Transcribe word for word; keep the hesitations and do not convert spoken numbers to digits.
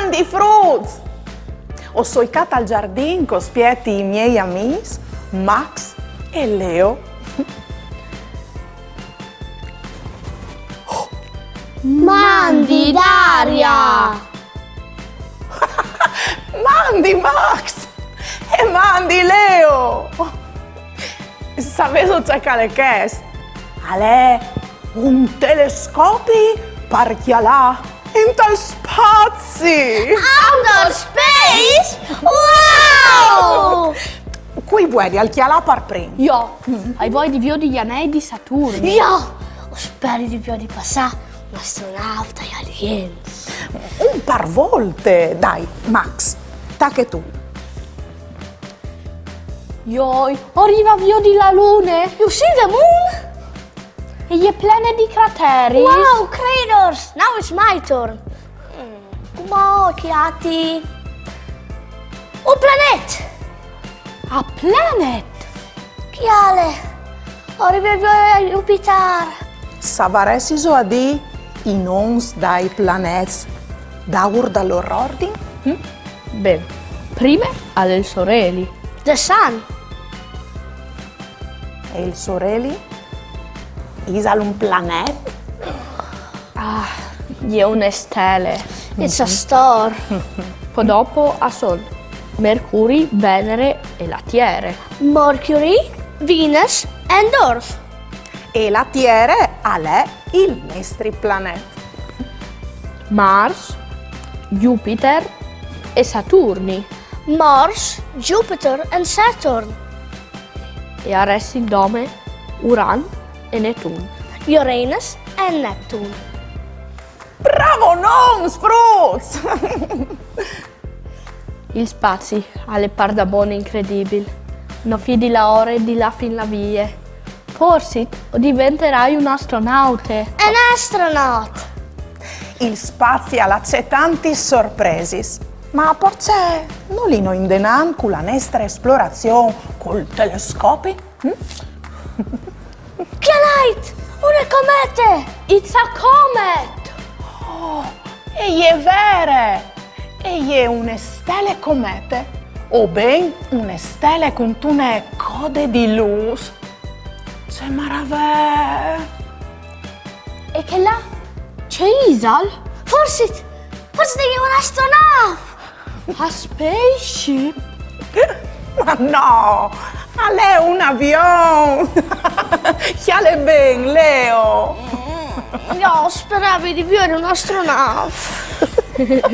Mandi fruts! O soi ca tal giardin che o spieti i miei amis, Max e Leo. Mandi Daria! Mandi Max! E mandi Leo! Savêso ce che al è chest? Al è un telescopi par cjalâ intal spazi! Outer space? Wow! Cui vuelial cjalâ par prin? Jo, o ai voie di viodi i anei di Saturni. Jo, o speri di viodi passâ un astronaut dai aliens. Un par volte, dai, Max, tache tu. Joi, o rivi a viodi la Lune. You see the moon? E je plene di crateris. Wow, craters! Now it's my turn. Mm, cumò o cjati un planet! A planet! Cjale! O rivi a viodi Jupiter! Savaressiso a dî i nons dai planets daûr dal lôr ordin? Ben, prime al è il Soreli. The sun! E il Soreli? Isal un planet? Ah, e je une stele. It's a star! Po dopo a son Mercuri, Venere e la Tiere. Mercury, Venus and Earth. E la Tiere al è il nestri planet. Mars, Jupiter e Saturni. Mars, Jupiter and Saturn. E a restin dome Uran e Netun. Uranus and Neptune. Bravonons, fruts! Il spazi al è pardabon incredibil. No fidi la ore di lâ fin là vie. Forsit o deventarai un astronaute. An astronaut! Il spazi al à tantis sorpresis, ma parcè no lino indenant cu la nestre esplorazion cul telescopi? Cjalait! Une comete! It's a comet! Oh, e je vere! E je une stele comete, o ben une stele cuntune code di lûs. Ce maravee! E chel là? Ce isal? Forsit, forsit e je un astronaut! A spaceship? Ma no! Al è un avion! Cjale ben, Leo! Jo o speravi di viodi un astronaut.